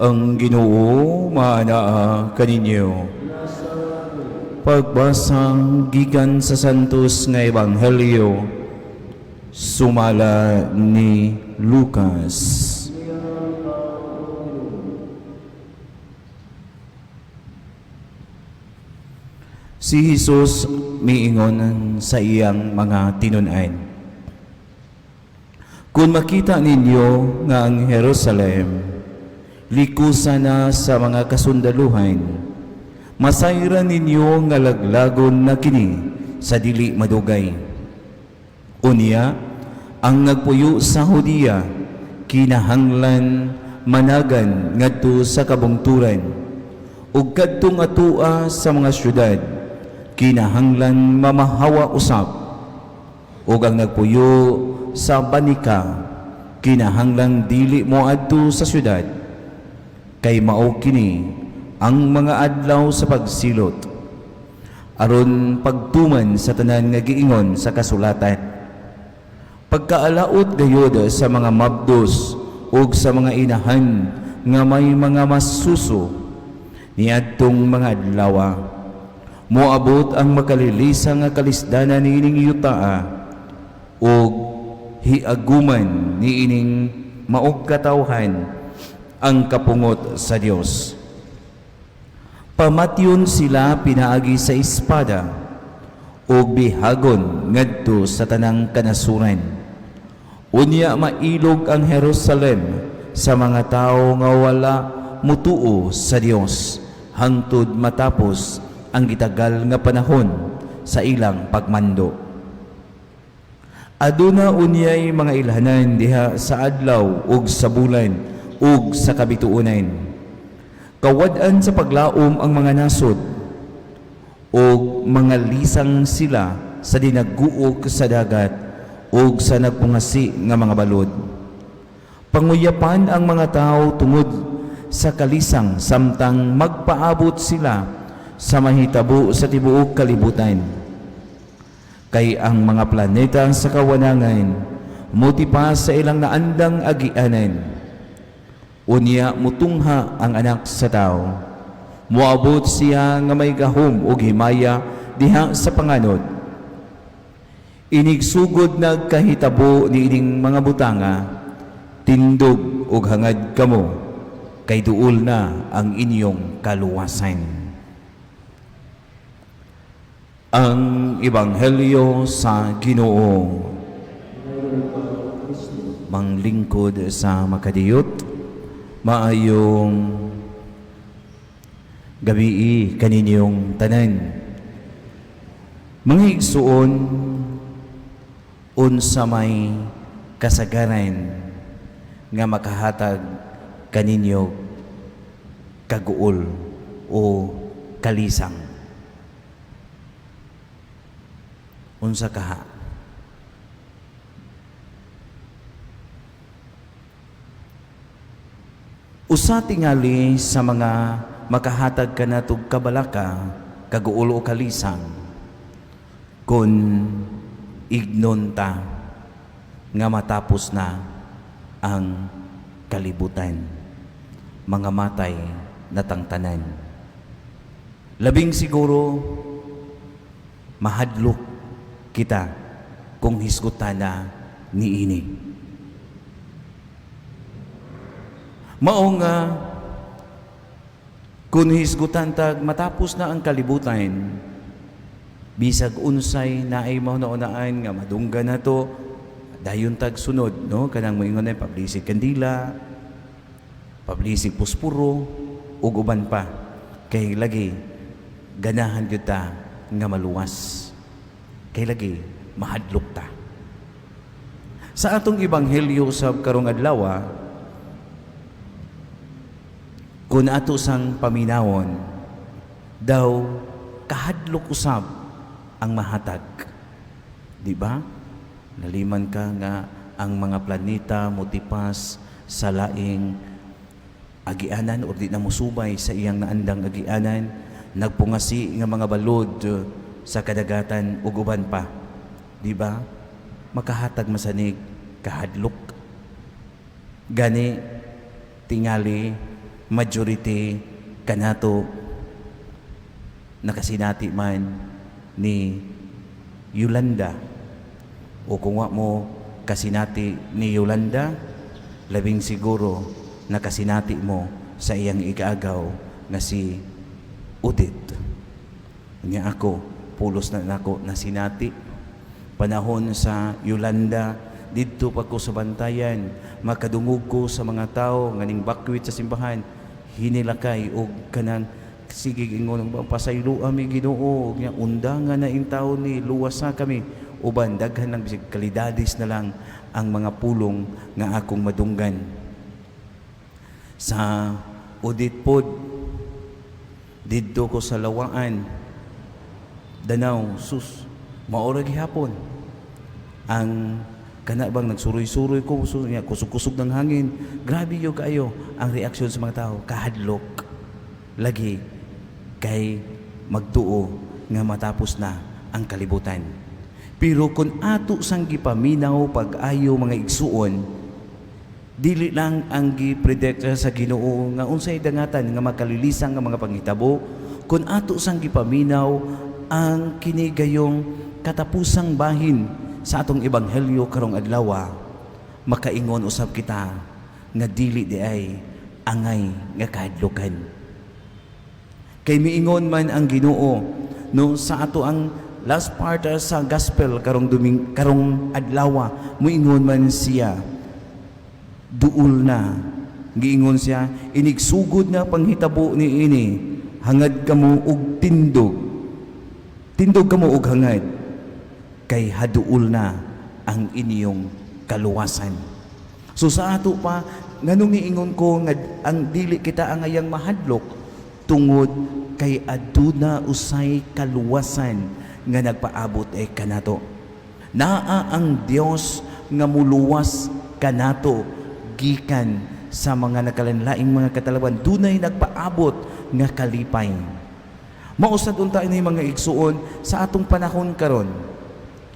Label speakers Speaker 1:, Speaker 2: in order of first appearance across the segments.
Speaker 1: Ang Ginoo maanaa kaninyo. Pagbasa gikan sa Santos nga Ebanghelyo sumala ni Lucas. Si Jesus miingon sa iyang mga tinun-an, "Kung makita ninyo nga ang Jerusalem likusa na sa mga kasundaluhan, masayran ninyo nga laglagon na kini sa dili madugay. Unya, ang nagpuyo sa Judea kinahanglan managan ngadto sa kabungturan, ug kadtong atua sa mga syudad kinahanglan mamahawa usab, ug ang nagpuyo sa banika kinahanglan dili moadto sa syudad, kay mao kini ang mga adlaw sa pagsilot, aron pagtuman sa tanan nga giingon sa kasulatan. Pagkaalaot gayod sa mga mabdos ug sa mga inahan nga may mga masuso niadtong mga adlawa. Moabot ang makalilisa nga kalisdanan niining yutaa ug hiaguman niining maog katawhan ang kapungot sa Dios. Pamatyon sila pinaagi sa espada ug bihagon ngadto sa tanang kanasuran. Unya mailog ang Jerusalem sa mga tawo nga wala mutuo sa Dios hangtod matapos ang gitagal nga panahon sa ilang pagmando. Aduna unyay mga ilhanan diha sa adlaw ug sa bulan ug sa kabituonan. Kawad-an sa paglaom ang mga nasod ug mga lisang sila sa dinaguok sa dagat ug sa nagpungasi nga mga balod. Panguyapan ang mga tao tungod sa kalisang samtang magpaabot sila sa mahitabo sa tibuok kalibutan. Kay ang mga planeta sa kawanangan motipas sa ilang naandang agianan. Unya mutungha ang Anak sa Tao. Moabot siya nga may gahom ug himaya diha sa panganod. Inigsugod nagkahitabo niining mga butanga, tindog ug hangad kamo, kay duol na ang inyong kaluwasan." Ang Ebanghelyo sa Ginoo. Manglingkod sa makadiyot, maayong gabii kaninyong tanan. Mga igsuon, unsa may kasagaran nga makahatag kaninyo kaguol o kalisang? Unsa kaha? Usa tingali sa mga makahatag kanatog kabalaka, kaguol o kalisang, kung ignon ta nga matapos na ang kalibutan, mga matay na tangtanan. Labing siguro mahadlok kita kung hisgutan na niini. Mao nga kung hisgutan tag matapos na ang kalibutan, bisag unsay naay mahuna-unaan nga madungga na to, dayon tag sunod, no, kanang moingon na pablisig kandila, pablisig puspuro ug uban pa, kay lagi ganahan gyud ta nga maluwas, kay lagi mahadlok ta. Sa atong ebanghelyo sa karong adlaw, kung ato sang paminawon, daw kahadlok usab ang mahatag. Di ba? Naliman ka nga ang mga planeta motipas sa laing agianan o di na mosubay sa iyang naandang agianan, nagpungasi nga mga balod sa kadagatan ug uban pa. Di ba? Makahatag masanig kahadlok. Gani tingali Majority kanato nakasinati man ni Yolanda, o kung wa mo kasinati ni Yolanda, labing siguro nakasinati mo sa iyang igaagaw nga si Udit. Nya ako, pulos na nako nasinati. Panahon sa Yolanda, didto pa ko sa Bantayan, makadungog ko sa mga tao nga ning bakwit sa simbahan, hinilakay og kanang sige ingon, "Pasayloa mi, Ginoo," nya undangan na in tao ni luwasa kami, uban daghan lang, bisag kalidadis na lang ang mga pulong nga akong madunggan. Sa Udit pod, didto ko sa Lawaan, Danao, sus, maora gihapon ang kana bang nagsuroy-suroy ko, so, nya, kusog-kusog ng hangin, grabe yo kaayo ang reaksyon sa mga tao, kahadlok lagi kay magtuo nga matapos na ang kalibutan. Pero kung ato sang gipaminaw pag-ayo, mga igsuon, dili lang ang gi-predict sa Ginoo nga unsay dangatan nga makalilisang nga mga panghitabo, kung ato sang gipaminaw ang kini gayong katapusang bahin sa atong ebanghelyo karong adlaw, makaingon usab kita nga dili di ay angay nga kahadlukan. Kay miingon man ang Ginoo, no, sa ato ang last part sa gospel karong duming, karong adlaw, muingon man siya, "Duol na." Giingon siya, "Inigsugod na panghitabo ni ini, hangad kamo og tindog. Tindog kamo og hangad kay haduol na ang inyong kaluwasan." So sa ato pa, nganong niingon ko nga ang dili kita angayang mahadlok? Tungod kay aduna usay kaluwasan nga nagpaabot ay kanato. Naa ang Dios nga muluwas kanato gikan sa mga nakalanlaing mga katalawan. Dunay nagpaabot nga kalipay. Mausad unta ini, mga igsuon, sa atong panahon karon.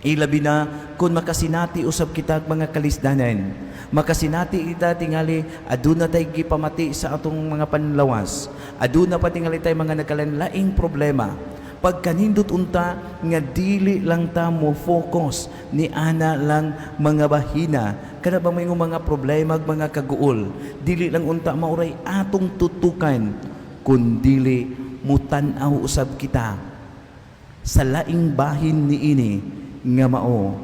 Speaker 1: Ilabi na kung makasinati usab kita og mga kalisdanan. Makasinati kita tingali aduna tay gipamati sa atong mga panlawas. Aduna pa tingali tay mga nakalanlaing problema. Pagkanindot unta nga dili lang ta mo focus ni ana lang mga bahina, kana ba may mga problema ug mga kaguol, dili lang unta mauray atong tutukan, kun dili mutan-aw usab kita sa laing bahin niini nga mao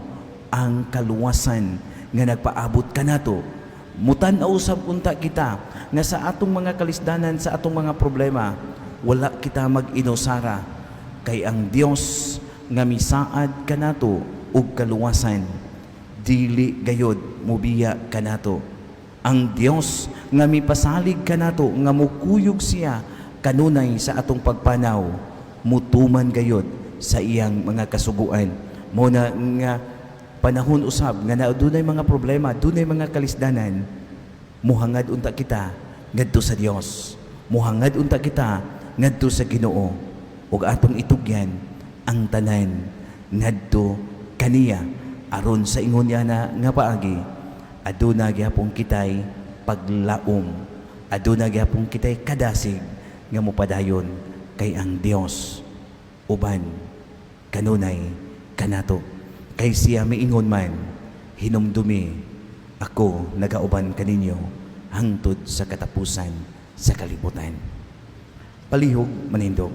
Speaker 1: ang kaluwasan nga nagpaabot kanato. Mutan-aw usab unta kita nga sa atong mga kalisdanan, sa atong mga problema, wala kita mag-inusara kay ang Dios nga misaad kanato og kaluwasan, dili gayod mubiya kanato. Ang Dios nga mipasalig kanato nga mukuyog siya kanunay sa atong pagpanaw, mutuman gayod sa iyang mga kasuguan. Mo na nga panahon usab nga na dunay mga problema, dunay mga kalisdanan, muhangad unta kita ngadto sa Dios, muhangad unta kita ngadto sa Ginoo ug atong itugyan ang tanan ngadto kaniya, aron sa ingon niya na nga paagi, aduna gyapon kitay paglaom, aduna gyapon kitay kadasig nga mopadayon kay ang Dios uban kanunay kanato. Kay siya miingon man, "Hinumdumi, ako nagauban kaninyo hangtod sa katapusan sa kalibutan." Palihog manindog.